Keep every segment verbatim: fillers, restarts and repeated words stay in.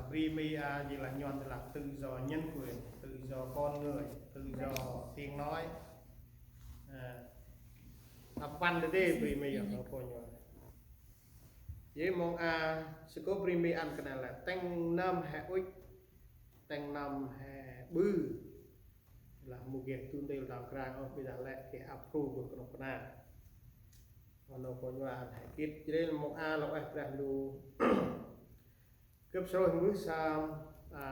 Bri Mi a, jêng lah nhon, jêng lah tự do nhân quyền, tự do con người, tự do tiếng nói. Ăp păn dadê bri Mi a, kônh wa. Jêh mông a, sơ kô bri Mi ăn kơt nây lah tĭng nơm he ŭch, tĭng nơm he ƀư. Lah mâu geh du ntil tâm krang ôh, ƀiălah lĕ geh ăp phru bơh knŭk kna. Nô kônh wa ăn he gĭt, jêh ri mông a lŏ ueh Brah Ndu. Gâp srôih mbơh sơm, a,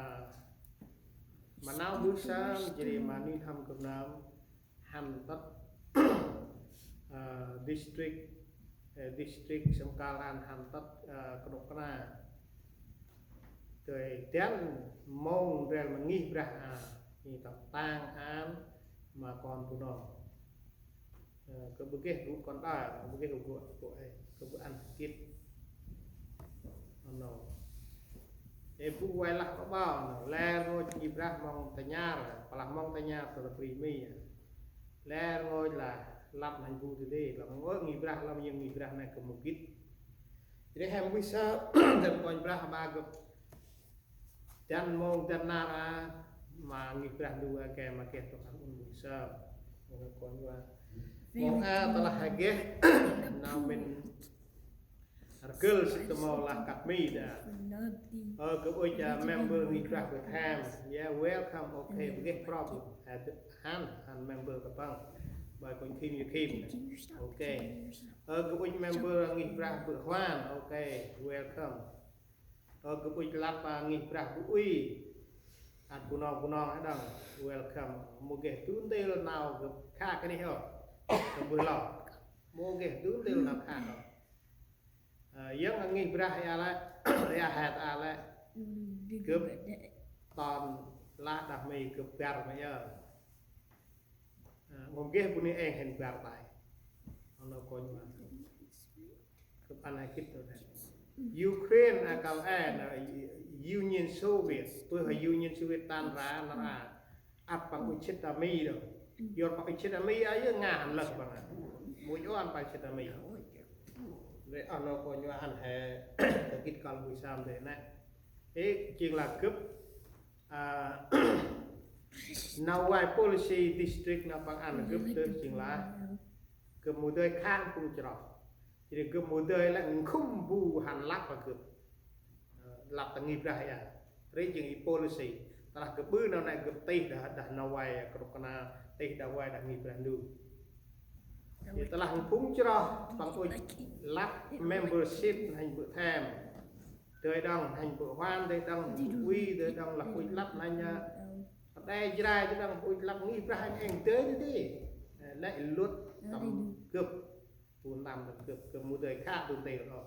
ma nau mbơh sơm, jêh ri ma nuih n'hâm gâp nơm, hăn tât, a, district, ơ, district Sông Kal ăn hăn tât, a, knŭk kna. Dơi dăn mông ndrel ma ngih Brah a, ngih tâm tang an ma kon Bunong. Ơ, gâp ƀư geh gŭ kon đa, ƀư geh gŭ, gŭ, ơ, gâp ƀư ăn gĭt. Nô. Ê, bu ueh lah kơ bao, nô. Lĕ rngôch ngih Brah mông ta nhar, pă lah mông ta nhar tơ bri Mi a. Lĕ rngôch lah lăp n'hanh bu dadê, lah mông ơ ngih Brah, lah mông ngih Brah nây gâp mâu gĭt. Jêh ri he mbơh sơm, dăn kônh Brah ba gâp. Dăn mông dăn nar a, ma ngih Brah Ndu a geh ma geh tôk ăn ŭnh mbơh sơm. Nô kônh wa. Mông a tơ lah he geh, nau mĭn rgâl sĭt tơ mâu lah kăp Mi đa. Ơ, gâp ŭch, a, member ngih Brah Bethlehem. Yeah, welcome, okay, ƀư geh problem. Hăn, hăn member ta păng. Bai kônh Kim, you Kim. Okay. Ơ, gâp ŭch member ngih Brah Bơ̆ Huan. Okay, welcome. Ơ, gâp ŭch lăp, a, ngih Brah Bu Ui. Ăt Bunong, Bunong he đŏng. Welcome. Mâu geh du ntil nau gâp kha kơt nây ôh. Gâp mbơh lor. Mâu geh du ntil nau kha ôh. Ơ, yơn ngih Brah ya lĕ, ya het a lĕ. Gâp ton lah đah Mi gâp bar ma yơn. Ơ, mâu geh bu nây êng hên bar tay. Nô kônh wa. Gâp ăn he gĭt tơ nây. Ukraine a kăl e, nô, Union Soviet. Pơ he Union Soviet tan ra, nar a. Ăt păng ŭch sĭt ta Mi đŏng. Yor păng ŭch sĭt ta Mi a, yơn Nga hăn lơh păng a. Mâu ŭch ăn păng sĭt ta Mi. Ri, a, nô kônh wa ăn he, ta gĭt kăl bu sơm dadê nây. Ê, jêng lah gâp, a, nau vay policy district nau păng ăn gâp tơ jêng lah gâp mâu dơi khăng phung chroh. Jêh ri gâp mâu dơi lĕ nkhŭm bu hăn lăp a gâp. Ơ, lăp ta ngih Brah ya. Ri jêng i policy. Tơ lah gâp ƀư nau nây gâp tih đah, đah nau vay knŭk kna, tih đah vay đah ngih Brah Ndu. Jêh tơ lah phung chroh păng ŭch lăp membership n'hanh Bơ̆ Them. Dơi đŏng n'hanh Bơ̆ Huan, dơi đŏng Bơ̆ Ui, dơi đŏng lah ŭch lăp n'hanh, ơ, Rđê Jrai, dơi đŏng ŭch lăp ngih Brah êng êng dơi dadê. Ơ, lĕ lŭt tâm gâp, bu ntơm tâm gâp, gâp mâu dơi kha du ntil ôh.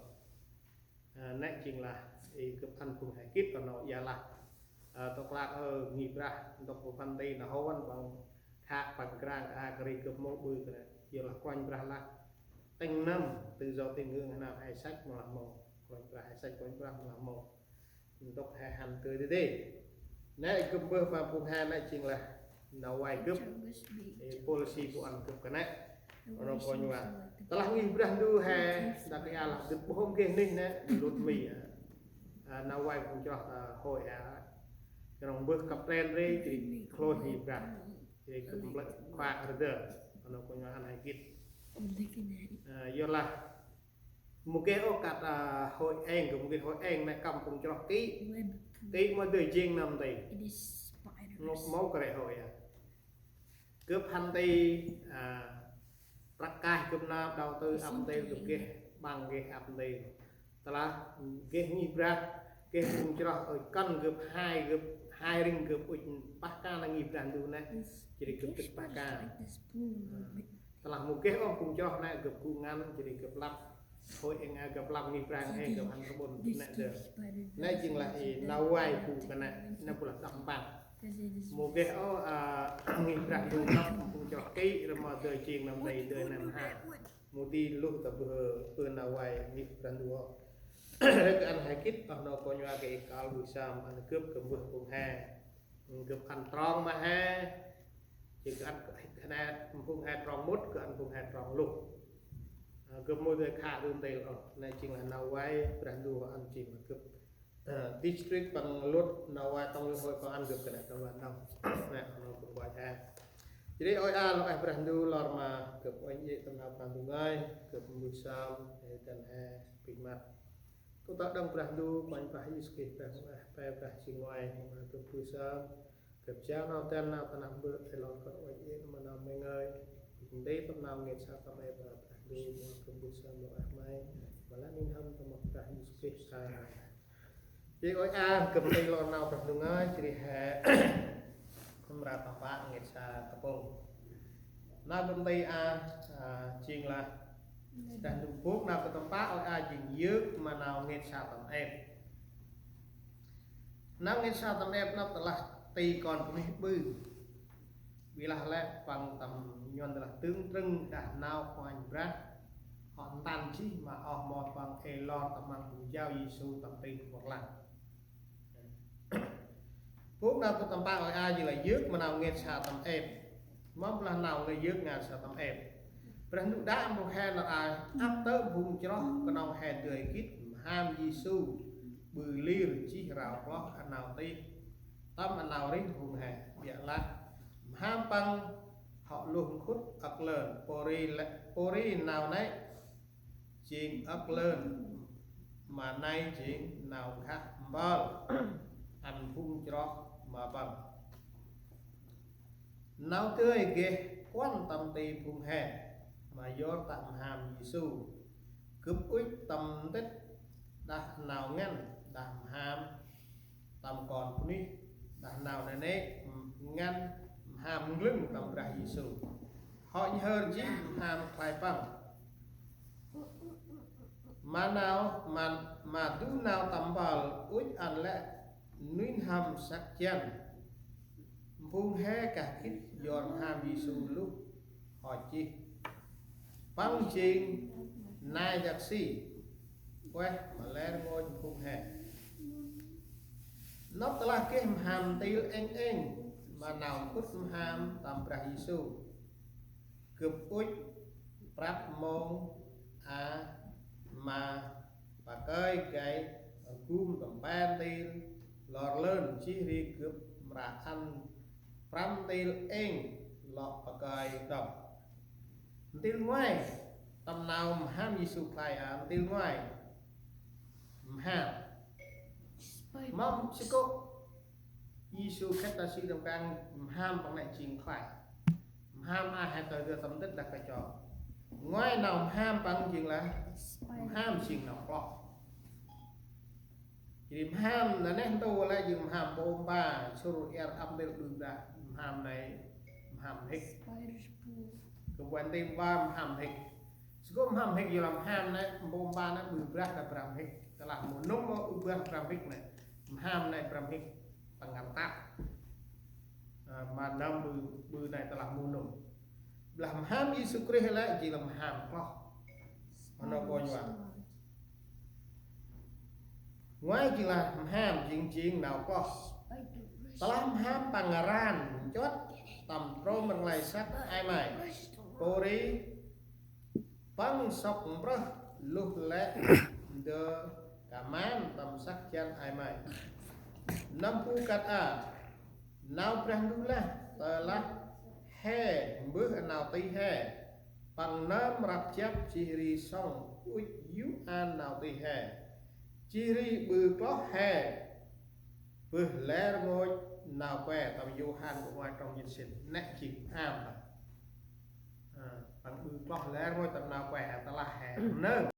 Ơ, nê jêng lah, ê, gâp ăn phung he gĭt ta nô ya lah. Ơ, tôk lah, ơ, ngih Brah, ntŭk bu păng ti nau hô ăn păng kha păng krang a kri gâp mâu ƀư kơt nây. Yor lah Kôranh Brah lah. Tĭng nơm, tự do tín ngưỡng he nơm he săch mâu lah mâu. Kôranh Brah he săch, Kôranh Brah mâu lah mâu. Ntŭk he hăn tơi dadê. Nê gâp mbơh ma phung he nê jêng lah nau vay gâp. Ê, policy bu ăn gâp kơt nây. Nô kônh wa. Tơ lah ngih Brah Ndu he, dak ya lah gâp ƀu hôm geh nih nê, lŭt Mi a. A, nau vay phung chroh, a, hơi a. Knŏng mbơh kăp tren ri, jêh ri klôh ngih Brah. Jêh ri gâp mplơ̆ khua rdơ. Nô kônh wa ăn he gĭt. A, yor lah. Mâu geh ôh kăt, a, hơi êng, gâp mâu geh hơi êng, nê kăm phung chroh kĭ. Kĭ mâu dơi jêng nơm nti. Nôk mâu kơt nây hơi a. Gâp hăn ti, a, prăk kah gâp nơm đau tư ăp ntil gâp geh, ƀăng geh ăp ntil. Tơ lah geh ngih Brah, geh phung chroh, ơ, kăn gâp hai, gâp hai ring gâp ŭch pah kan ngih Brah Ndu nê. Jêh ri gâp dâk pah kan. Tơ lah mâu geh ôh phung chroh nê gâp gŭ ngăn, jêh ri gâp lăp. Hơi êng a gâp lăp ngih Brah êng gâp hăn kơ ƀon nê dơ. Nê jêng lah i nau vay bu kơt nây, nê bu lah đŏng păng. Mâu geh ôh, a, ngih Brah Ndu nôk phung chroh kĭ, rmơ dơi jêng nơm nti dơi nơm ha. Mâu di luh ta bơh, bơh nau vay ngih Brah Ndu ôh. Ri gâp ăn he gĭt, ơ, nô kônh wa kơ i kăl bu sơm ăn gâp kơ mbơh phung he. Gâp ăn trong ma he. Jêng gâp ăn kơ nê phung he trong mŭt, gâp ăn phung he trong luh. A, gâp mâu dơi kha du ntil ôh. Nê jêng lah nau vay Brah Ndu ăn jêng lah gâp. District păng lŭt nau va tông lŭ hơi kŏ ăn gâp kơt năk tâm va tông. Nĕ, nau gâp va a. Jêh ri ôi a lŏ eh Brah Ndu lor ma gâp uănh jê̆ tâm nau Brah Ndu ngơi, gâp mbơh sơm, ê dăn he, pik măt. Tŭ ta đŏng Brah Ndu, Kôranh Brah Yêsu Krist Brah Ndu ah, pe Brah jêng nguai, ma gâp mbơh sơm, gâp jao nau dăn nau ta năp bơ̆, ê lor kơt uănh jê̆ ma nau May ngơi, gâp nti tâm nau ngêt sa tâm ê Brah Ndu, ma gâp mbơh sơm lor ah May, ma lĕ nin hâm tâm Brah Yêsu Krist. Amen. Jêh ôi a, gâp nti lor nau Brah Ndu ngơi, jêh ri he, mra tâm pă ngêt sa ta pông. Nau gâp nti a, a, jêng lah, Brah Ndu bôk nau gâp tâm pă ôi a jêng yơk ma nau ngêt sa tâm êp. Nau ngêt sa tâm êp năp tơlah ti kon bunuyh ƀư. Bi lah lĕ păng tâm nhuăn tơlah tưng trưng đah nau Kôranh Brah hŏ ntăn jêh ma oh mon păng ê lor tâm măng bu jao Yêsu tâm ti pŭr lăng. Bôk nau gâp tâm pă ôi a jêng lah yơk ma nau ngêt sa tâm êp. Mâm lah nau ngêt yơk ngêt sa tâm êp. Brah Ndu đă mpôl he nar aơ, ăp tơ̆ phung chroh knŏng he dơi gĭt mham Yêsu ƀư lir jêh rao kloh a nau tih tâm a nau rêh phung he. Ƀiă lah mham păng hŏ luh nkhŭt âk lơn, pôri lĕ, pôri nau nây jêng âk lơn, ma nây jêng nau gah mpơl ăn phung chroh ma păng. Nau dơi geh kuăn tâm ti phung he ma yor tă mham Yêsu. Gâp ŭch tâm ntĭt đah nau ngăn đah mham tâm kon bunuyh, đah nau nanê̆ ngăn mham nglưng tâm Brah Yêsu. Hŏ nhhơr jêh mham khlay păng. Ma nau, ma, ma du nau tâm mpơl ŭch ăn lĕ nuih n'hâm săk jăn. Phung he kah gĭt yor mham Yêsu luh hŏ jêh. Păng jêng nai dak si ueh ma lĕ rngôch phung he. Nôk tơlah geh mham ntil êng êng ma nau nkŭt mham tâm Brah Yêsu. Gâp ŭch prăp mông a ma pakơi gay rgum tâm pe ntil lor lơn jêh ri gâp mra ăn prăm ntil êng lŏ pakơi đŏng. Ntil ngoai, tâm nau mham Yêsu khlay a, ntil ngoai. Mham. Mâm si kô̆ Yêsu khât ta si tâm rkăng mham păng nĕ jêng khlay. Mham a he tơ gơ tâm ntĭt đah kachok. Ngoai nau mham păng jêng lah mham jêng nau kloh. Jêh ri mham nanê̆ ntu lĕ jêng mham mpô mpa, sŭr iăr ăp ntil ƀư brah, mham nây mham hik. Kơ ƀuăn ntil mpa mham hik. Si kô̆ mham hik yor lah mham nây mpô mpa nây ƀư brah đah brah hik. Tơlah mâu nŭm ƀư brah brah hik nây. Mham nây brah hik. Păng ngăn tap. A, ma nơm ƀư, ƀư nây tơlah mâu nŭm. Blah mham Yêsu Krist lĕ jêng lah mham kloh. Mano kônh wa. Ngoai jêng lah mham jêng jêng nau kloh. Tơlah mham păng ran nchuăt tâm trôm rnglay săk ay may. Pôri păng sŏk mprơh luh lĕ ndơ kaman tâm săk jăn ay may. Nâm bu kăt a. Nau Brah Ndu lah tơlah he mbơh nau tih he. Păng nơm răp jăp jêh ri sŏng ŭch yô̆ an nau tih he. Jêh ri ƀư kloh he. Bơh lĕ rngôch nau kue tâm Yôhan kô̆ ngoai trong jê̆t sĭn. Nĕ jêng mham. A, păng ƀư kloh lĕ rngôch tâm nau kue he tơlah he nơm.